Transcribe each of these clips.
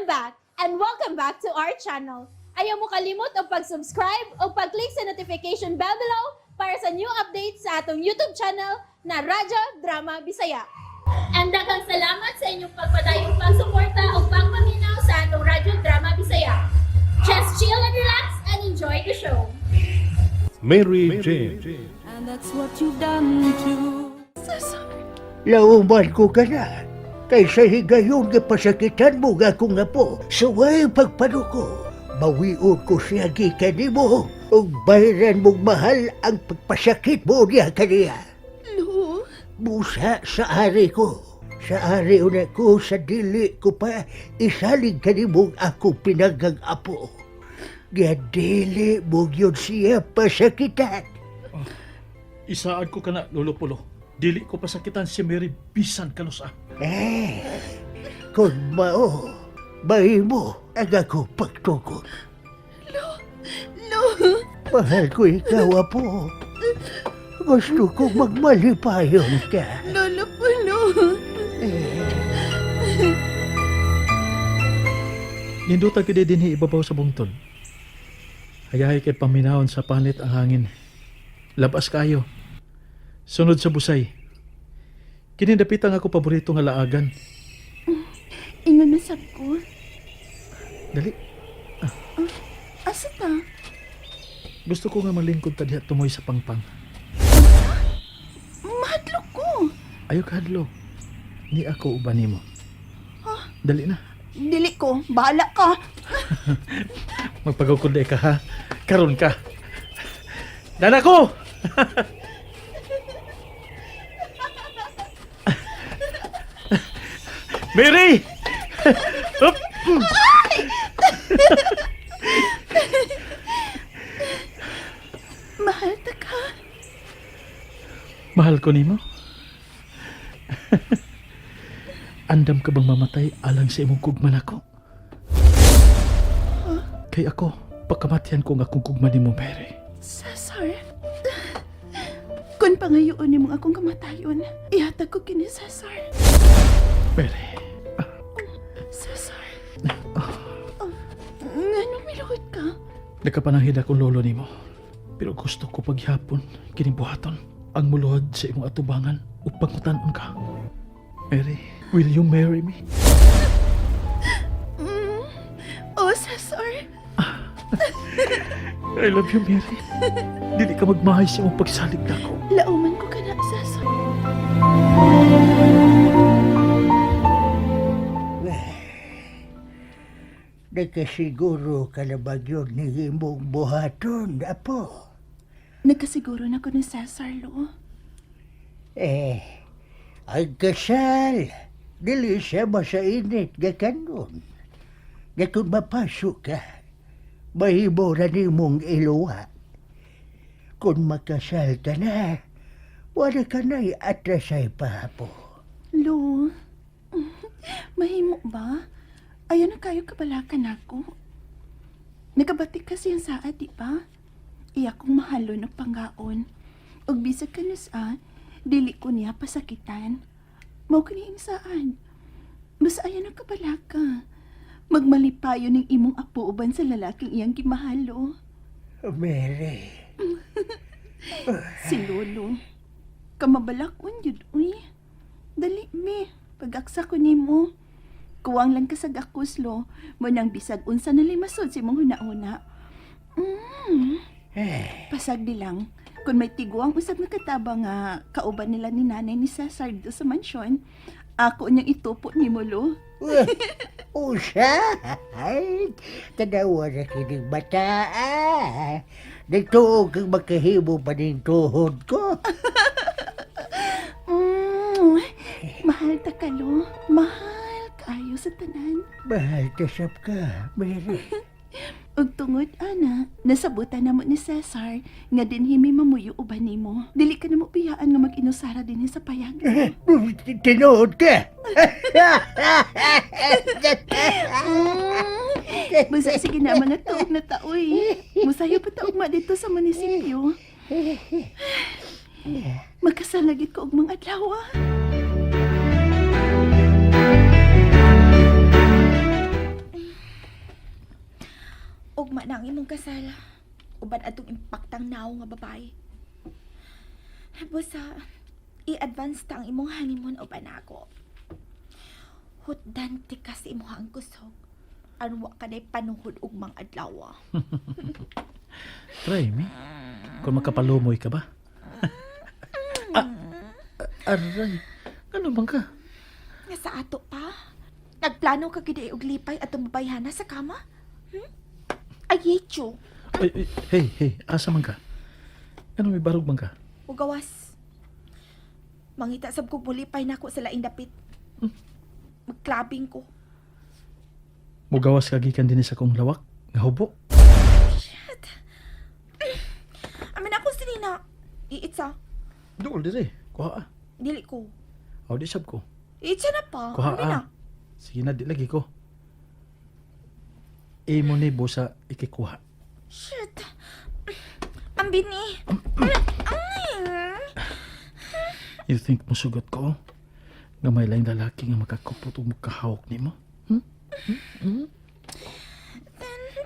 I'm back and welcome back to our channel. Ayaw mo kalimot og pag-subscribe o pag-click sa notification bell below para sa new updates sa atong YouTube channel na Radyo Drama Bisaya. And daghang salamat sa inyong pagpadayong pagsuporta o pagpaminaw sa atong Radyo Drama Bisaya. Just chill and relax and enjoy the show. Mary Jane. And that's what you've done to Lauman ko ka na. Kay sa higayon nga pasakitan mo nga akong apo, suway pagpanuko. Bawion ko siya gikan nimo ug bayran mong mahal ang pagpasakit mo niya kaniya. Lo, Busa sa ari ko. Sa ari una ko sa dili ko pa isalig kanimong ako pinanggang apo. Nga dili mo yun siya pasakitan. Isaad ko kana, Lolo Pulo. Dili ko pasakitan si Mary bisan kanusa. Eh, kung mao, mahimo ang ako pagtukod. Lo, Mahal ko ikaw, apo. Gusto ko magmalipayon ka. Lolo Pulo. Nindutan ko dinhi ibabaw sa bungtod. Hayahay kay paminahon sa panit ang hangin. Labas kayo. Sunod sa busay. Kinindapit ang ako paborito nga laagan. Ingon na sab ko. Dali, Asa ta? gusto ko nga malingkod ta diha tumoy sa pangpang. Mahadlok ko. Ayaw kahadlok. Ni ako uban nimo. Dali na. Dili ko, bahala ka. Magpagukod ka ha. Karon ka. Dana ko! Mary! Up! Mahal ta ka. Mahal ko nimo. Andam ka bang mamatay alang sa imong kugman ako? Kay ako, pagkamatian ko nga akong kugman nimo, Mary. Cesar. Kung pangayoon nimo akong kamatayon, ihatag ko kini Cesar. Mary, Cesar. Oh, nganong miluhod ka? nagkapanahid akong lolo nimo. Pero gusto ko paghapon, kinibuhaton, ang muluhod sa imong atubangan ug pangutanon ka. Mary, will you marry me? Oh, Cesar. I love you, Mary. Dili ka magmahay sa imong pagsalig nako. Lauman ko ka na, Cesar. Nakasiguro ka na ba yun ni imong buhaton, apo? Nagkasiguro na ko ni Cesar, Lo. Eh, ang kasal, dili siya masainit nga kanon. Nga kung mapasok ka, mahimo ra nimong iluwa. Kung makasal ka na, wala ka na'y atrasay pa, apo. Lo, mahimo ba? Ayaw na kayo kabalakan ako. Nagabatik kasi ang saad, di ba? Iya kong mahalon og panggaon. Og bisag kanus-a, dili ko niya pasakitan. Mao kini ang saan. Basta ayaw na kabalaka. Magmalipayo ning imong apo uban sa lalaking iyang gimahalo. Mary, Si Lolo. Kamabalakon yun, uy. Dali, me. Pag-aksa ko nimo. Kuwang lang ka sa gakos, lo. Munang bisag unsa na limasod si mong huna-huna. Pasag di lang. Kung may tiguang usab nga kataba nga kauban nila ni nanay ni Cesar dito sa mansyon, ako niyang itupo ni lo. Usa! Ay, tanawa na kining bata. Ah. Nagtuo kang makahimo pa ning tuhod ko. Mahal ta ka, lo. Mahal kaayo sa tanan. Mahal ka sab ka, Mary. Ug tungod ana, nasabutan namo ni Cesar nga dinhi may mamuyo uban nimo. Dili ka namo biyaan nga mag-inusara dinhi sa payag. Tinuod ka. Basta sige na mga tuog na taoy. Musayo pa taog ma dito sa munisipyo. Magkasalagit ko og mga adlaw. Ah. inyong kasal, uban atong impaktang nao nga babae. Busa, i-advance ta ang imong honeymoon uban ako. Hutdan ti ka sa imuhang kusog. Aron wa ka day panuhod og mang adlaw. Try me. Kung makapalumoy ka ba? Ah, aray. Ano bang ka? Nga sa ato pa. Nagplano ka gid og lipay atong babayhana sa kama? I hate you. Ay, ay, hey, hey, asa man ka? Ano may barog man ka? Ugawas. Mangita sab ko mulipay nako sa laing dapit. Magklabing ko. Mugawas ka gikan dinhi sa kong lawak? Nga hubo? Shit. Amin ako sinina. Iitsa. Dool dire. Kuha ah. Dili ko. Aw di sab ko. Iitsa na pa. Kuha Amin na. ah. Sige na, di lagi ko. Imo ni busa ikikuha. Shit. Ang bini. Ay. You think musugot ko? Nga may laing lalaki nga makakupot o makahawak nimo? Then,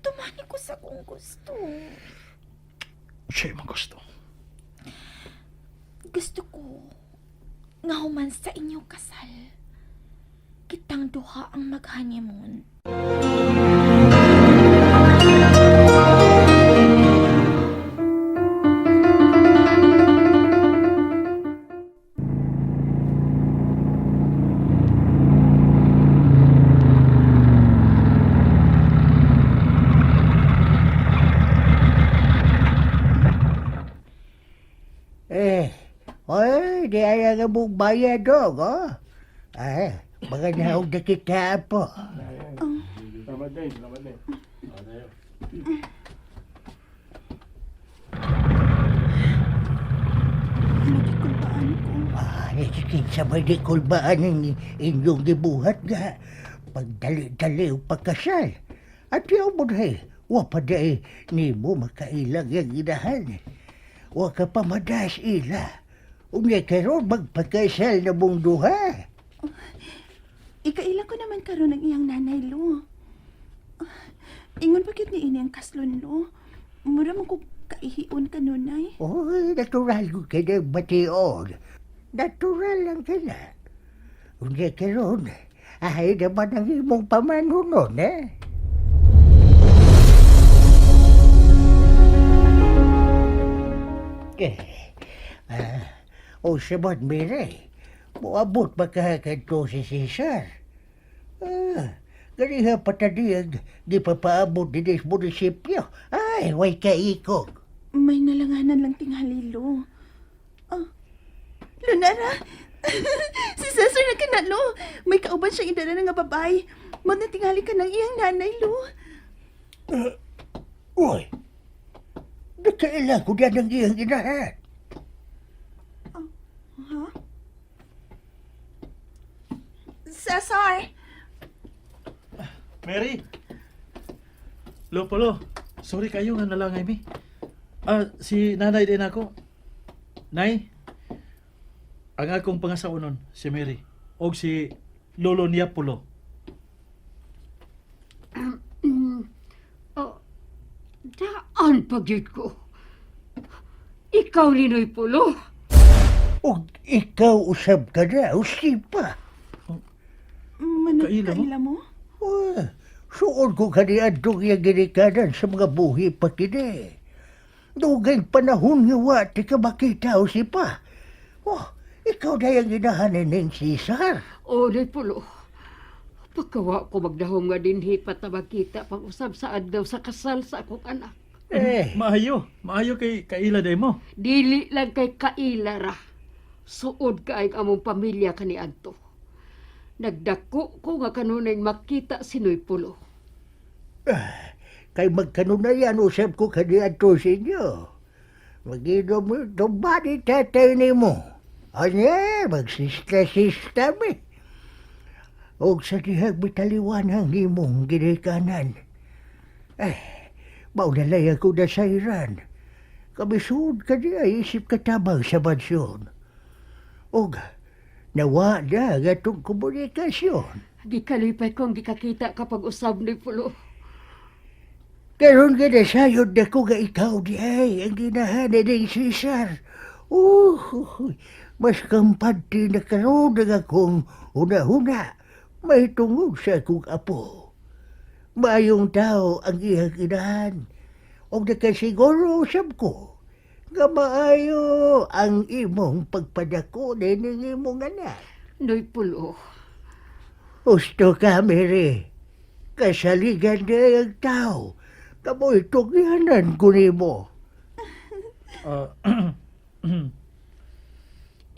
tumani ko sa kung gusto. Siya yung gusto. Gusto ko nga human sa inyong kasal. Kitang duha ang mag-honeymoon. Eh, oy, di ay ang among bayad dog, oh. Ay, mga nahog na kita po. Nagikulbaan ko. Ah, sa may di kulbaan ang inyong gibuhat nga. Pagdali-dali o pagkasal. At yaw mo na wa pa di ni mo makailang yung inahan. Wa ka pa madas ila. Unya karon magpagkasal na mong duha. Ikaila ko naman karon ang iyang nanay, Lo. Ingon pa ni ini ang kaslon, Lo. Mura man ko kaihion kanunay. Oy, natural ko kaya bation. Natural lang kina. Unya karon, ay naman ang imong pamanunon, eh. Eh, ah, o sabad, Mire, muabot ba ka kadto si Cesar? Ah, ganiha patadiyag, di pa paabot din sa munisipyo. Ay, way kaikog. May nalanganan lang tingali, Lo. Ah, Lunara! Si Cesar na kana, Lo. May kauban siyang idala nga babae. Mo na tingali ka ng iyang nanay, Lo. Uy, nakaila ko na ng iyang inahan. Ha? Cesar! Mary! Lopolo, sorry kayo nga nalangay mi. Ah, si nanay din ako. Nay, ang akong pangasawa nun, si Mary, og si Lolo niya Pulo. Oh, daan pa gyud ko. Ikaw Linoy Pulo. Ug ikaw usab ka na, usipa. Manag Kaila mo? kaila mo? Uy, suod ko kaniadtong iyang ginikanan sa mga buhi pa kini. Dugay panahon nga wa ti ka makita o sipa. Oh, ikaw na yung inahan ning Cesar. O, Noy Pulo. Pagkawa ko magdahom nga dinhi pa ta magkita pag-usab sa adlaw sa kasal sa akong anak. Eh, Maayo, maayo kay kaila day mo. Dili lang kay kaila ra. Suod kaay ang among pamilya kaniadto. Nagdako ko nga kanunay makita si Noy Pulo. Kay magkanunayan usab ko kaniadto sa inyo. Maginom mo, tumbani tatay nimo. Anya, magsista-sista mi. Og sa dihag mitaliwan ang imong ginikanan. Eh, maunalay ako na sa Iran. Kamisud ka niya, isip katabang sa mansyon. Og, nawa na ang atong komunikasyon. Gikalipay kong gikakita kapag usab Noy Pulo. Karon nga nasayod na ko nga ikaw di ay ang ginahan ni Cesar. Mas kampante na karon ang akong huna-huna mahitungod sa akong apo. Maayong tao ang iyang inahan. Og nakasiguro sab ko nga maayo ang imong pagpadako ning imong anak. Noy Pulo, Husto ka, Mary. Kasaligan na ang tao. Kamoy tugyanan ko nimo.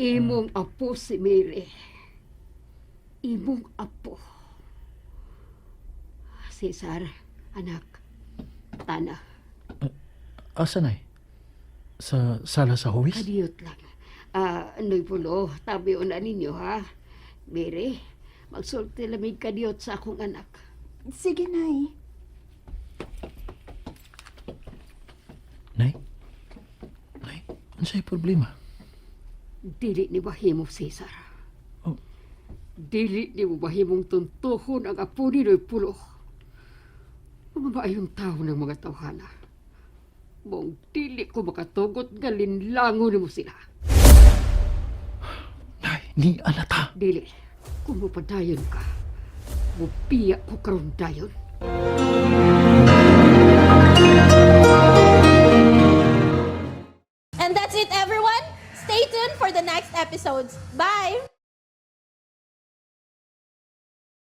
Imong apo si Mary. Imong apo. Cesar, anak, tana, Asa nay? Sa sala sa huwis? kadiyot lang. Ah, Noy Pulo, tabi na ninyo ha. Mary, magsulti lamig kadiyot sa akong anak. Sige, Nay. Nay? Nay, unsay problema? Dili ni mahimo, Cesar. Oh. Dili ni mo mahimong tuntuhon ang apo ni Noy Pulo. Mabaayong tao ng mga tawhana. Mong dili ko makatugot nga linlangon mo sila. Nay, ni anata. Dili, kung mapadayon ka, mupiya ko karon dayon.